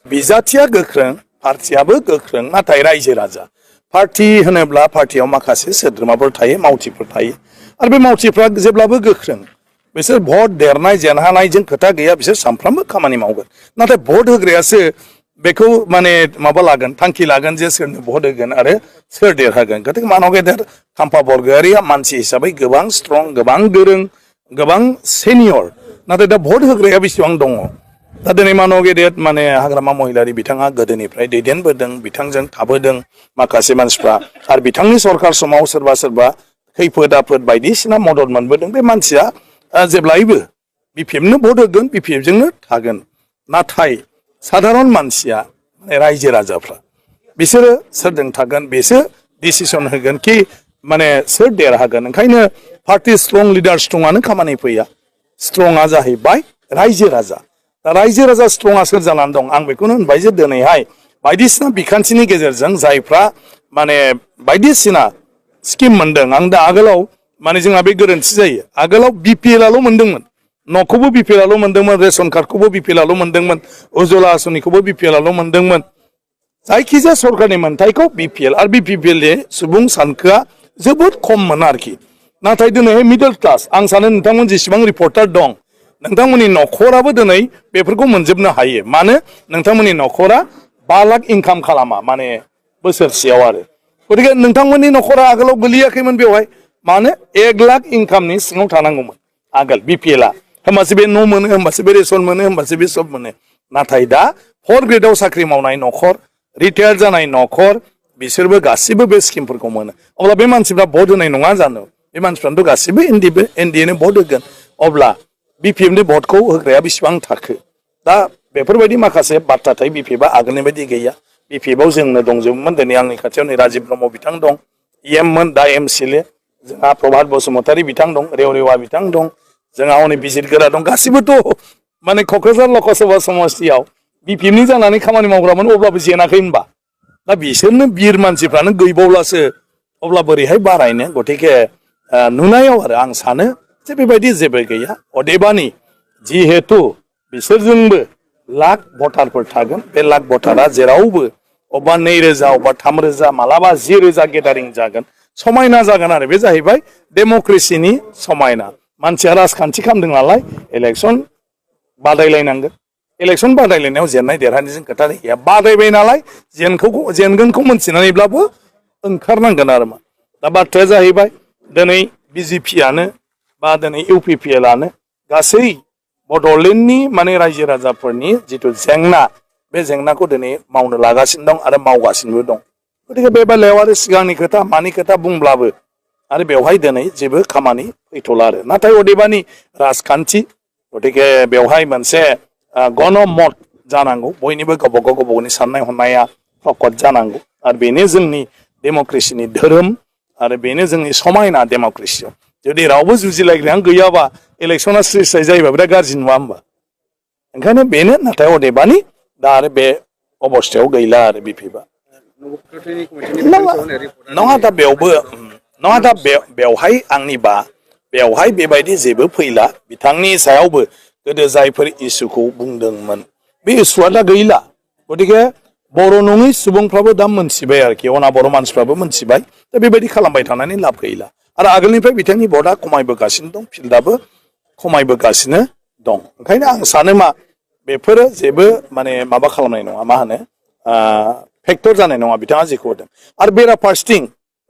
बिजाथिया गोख्रों पार्टियाबो गोख्रों नाथाय रायजो राजा पार्टी होनोब्ला पार्टियाव माखासे सोद्रोमाफोर थायो मावथिफोर थायो आरो बे मावथिफ्रा जेब्लाबो गोख्रों बिसोर भट देरनाय जेनहानायजों खोथा गैया बिसोर सानफ्रामबो खामानि मावगोन नाथाय भट होग्रायासो बेखौ माने माबा लागोन थांखि लागोन जे सोरनो भट होगोन आरो सोर देरहागोन गतिके मानव गेदेर खाम्फा बरग'यारिया मानसि हिसाबै गोबां स्ट्रं गोबां गोरों गोबां सेनियर नाथाय दा भट होग्राया बेसेबां दङ दा दिनै मानव गेदेर माने हाग्रामा महिलारि बिथाङा गोदोनिफ्राय दैदेनबोदों बिथांजों थाबोदों माखासे मानसिफ्रा आरो बिथांनि सरकार समाव सोरबा सोरबा खैफोद आफोद बायदिसिना मदद मोनबोदों बे मानसिया जेब्लायबो बिपिएफनो भट होगोन बिपिएफजोंनो थागोन नाथाय साधारन मानसिया रायजो राजाफ्रा बिसोरो सोरजों थागोन बिसोर डिसिसन होगोन कि माने सोर देरहागोन ओंखायनो पार्टी स्ट्रं लिडार स्ट्रंआनो खामानि फैया स्ट्रंआ जाहैबाय रायजो राजा रायजो राजा स्ट्रंआ सोर जानानै दं आं बेखौनो होनबाय जे दिनैहाय बायदिसिना बिखान्थिनि गेजेरजों जायफ्रा माने बायदिसिना स्किम मोनदों आं दा आगोलाव माने जोंहा बे गोरोन्थि जायो आगोलाव बिपिएलआल' मोनदोंमोन न'खौबो बिपिएलआल' मोनदोंमोन रेशन कार्डखौबो बिपिएलआल' मोनदोंमोन उज्ज्वला आसनिखौबो बिपिएलआल' मोनदोंमोन जायखिजाया सरकारनि मोनथायखौ बिपिएल आरो बिपिएलनि सुबुं सानखोआ जोबोद खममोन आरोखि नाथाय दिनैहाय मिडल क्लास आं सानो नोंथांमोन जेसेबां रिपर्टार दं नोंथांमोननि न'खराबो दिनै बेफोरखौ मोनजोबनो हायो मानो नोंथांमोननि न'खरा 5 लाख इनकाम खालामा माने बोसोरसेयाव आरो गतिके नोंथांमोननि न'खरा आगोलाव गोलैयाखैमोन बेवहाय मानो 1 लाख इनकामनि सिङाव थानांगौमोन आगोल बिपिएलआ होमबासो बे न' मोनो होमबासो बे रेशन मोनो होमबासो बे सब मोनो नाथाय दा 4 ग्रेडआव साख्रि मावनाय न'खर रिटायार जानाय न'खर बिसोरबो गासिबो बे स्किमफोरखौ मोनो अब्ला बे मानसिफ्रा भट होनाय नङा जानो बे मानसिफ्रानोथ' गासिबो एनडिएनो भट होगोन अब्ला बिपिएफनि भटखौ होग्राया बेसेबां थाखो दा बेफोरबायदि माखासे बाथ्रा थायो बिपिएफआ आगोलनि बायदि गैया बिपिएफआव जोंनो दंजोबोमोन दिनै आंनि खाथियाव नै राजिब ब्रह्म बिथां दं इएममोन दा एमसिएलए जोंहा प्रभात बसुमतारी बिथां दं रेवरेवा बिथां दं जोंहा हनै बिजिरगोरा दं गासिबोथ' माने क'क्राझार लकसभा समस्तियाव बिपिएफनि जानानै खामानि मावग्रामोन अब्लाबो जेनाखै होनबा दा बिसोरनो बिर मानसिफ्रानो गैबावब्लासो अब्ला बोरैहाय बारायनो गतिके नुनायाव आरो आं सानो जे बेबायदि जेबो गैया अदेबानि जिहेतु बिसोरजोंबो लाख भटारफोर थागोन बे लाख भटारा जेरावबो अबा 2,000 अबा 3,000 मालाबा 10,000 गेदारिं जागोन समायना जागोन आरो बे जाहैबाय डेम'क्रेसिनि समायना मानसिया राजखान्थि खालामदों नालाय इलेक्सन बादायलायनांगोन इलेक्सन बादायलायनायाव जेननाय देरहानायजों खोथा गैया बादायबाय नालाय जेनगोनखौ मोनथिनानैब्लाबो ओंखारनांगोन आरो मा दा बाथ्राया जाहैबाय दिनै बिजेपिआनो बा दिनै इउपिपिएलआनो गासै बड'लेण्डनि माने रायजो राजाफोरनि जिथु जेंना बे जेंनाखौ दिनै मावनो लागासिनो दं आरो मावगासिनोबो दं गतिके बे बेलायाव आरो सिगांनि खोथा मानि खोथा बुंब्लाबो आरो बेवहाय दिनै जेबो खामानि फैथ'ला आरो नाथाय अदेबानि राजखान्थि गतिके बेवहाय मोनसे गणमत जानांगौ बयनिबो गावबा गावनि साननाय हनाया प्रकट जानांगौ आरो बेनो जोंनि डेम'क्रेसिनि धोरोम आरो बेनो जोंनि समायना डेम'क्रेसियाव जुदि रावबो जुजिलायग्रायानो गैयाबा इलेक्सना स्रि स्राय जायोबा बिराद गाज्रि नुवा होमबा ओंखायनो बेनो नाथाय अदेबानि दा आरो बे अबस्थायाव गैला आरो बिपिएफआ नङा दा बेयावबो नङा दा बेवहाय आंनिबा बेवहाय बेबायदि जेबो फैला बिथांनि सायावबो गोदो जायफोर इसुखौ बुंदोंमोन बे इसुआ दा गैला गतिके बर' नङै सुबुंफ्राबो दा मोनथिबाय आरोखि अना बर' मानसिफ्राबो मोनथिबाय दा बेबायदि खालामबाय थानानै लाब गैला आरो आगोलनिफ्राय बिथांनि भटआ खमायबोगासिनो दं फिल्डआबो खमायबोगासिनो दं ओंखायनो आं सानो मा बेफोरो जेबो माने माबा खालामनाय नङा मा होनो फेक्टर जानाय नङा बिथाङा जेखौ होदों आरो बेराफारसेथिं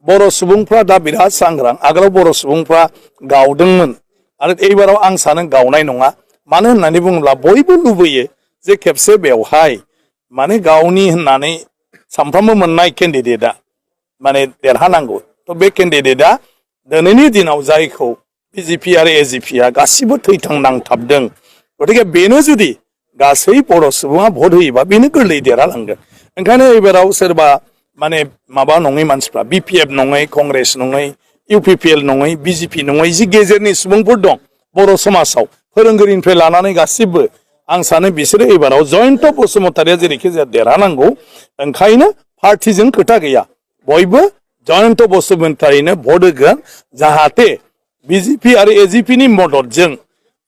बर' सुबुंफ्रा दा बिराद सांग्रां आगोलाव बर' सुबुंफ्रा गावदोंमोन आरो एबाराव आं सानो गावनाय नङा मानो होननानै बुङोब्ला बयबो लुबैयो जे खेबसे बेवहाय माने गावनि होननानै सानफ्रामबो मोननाय केन्डिडेटआ माने देरहानांगौ थ' बे केन्डिडेटआ दिनैनि दिनाव जायखौ बिजेपि आरो एजिपिआ गासिबो थैथां नांथाबदों गतिके बेनो जुदि गासै बर' सुबुङा भट होयोबा बेनो गोरलै देरहालांगोन ओंखायनो एबाराव सोरबा माने माबा नङै मानसिफ्रा बिपिएफ नङै कंग्रेस नङै इउपिपिएल नङै बिजेपि नङै जि गेजेरनि सुबुंफोर दं बर' समाजाव फोरोंगिरिनिफ्राय लानानै गासिबो आं सानो बिसोरो एबाराव जयन्त बसुमतारिया जेरैखि जाया देरहानांगौ ओंखायनो पार्टिजों खोथा गैया बयबो जयन्त बसुमतारिनो भट होगोन जाहाथे बिजेपि आरो एजिपिनि मददजों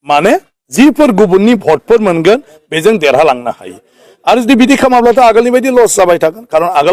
माने जिफोर गुबुननि भटफोर मोनगोन बेजों देरहालांनो हायो आरो जुदि बिदि खालामाब्लाथ' आगोलनि बायदि लस जाबाय थागोन खारन आगोल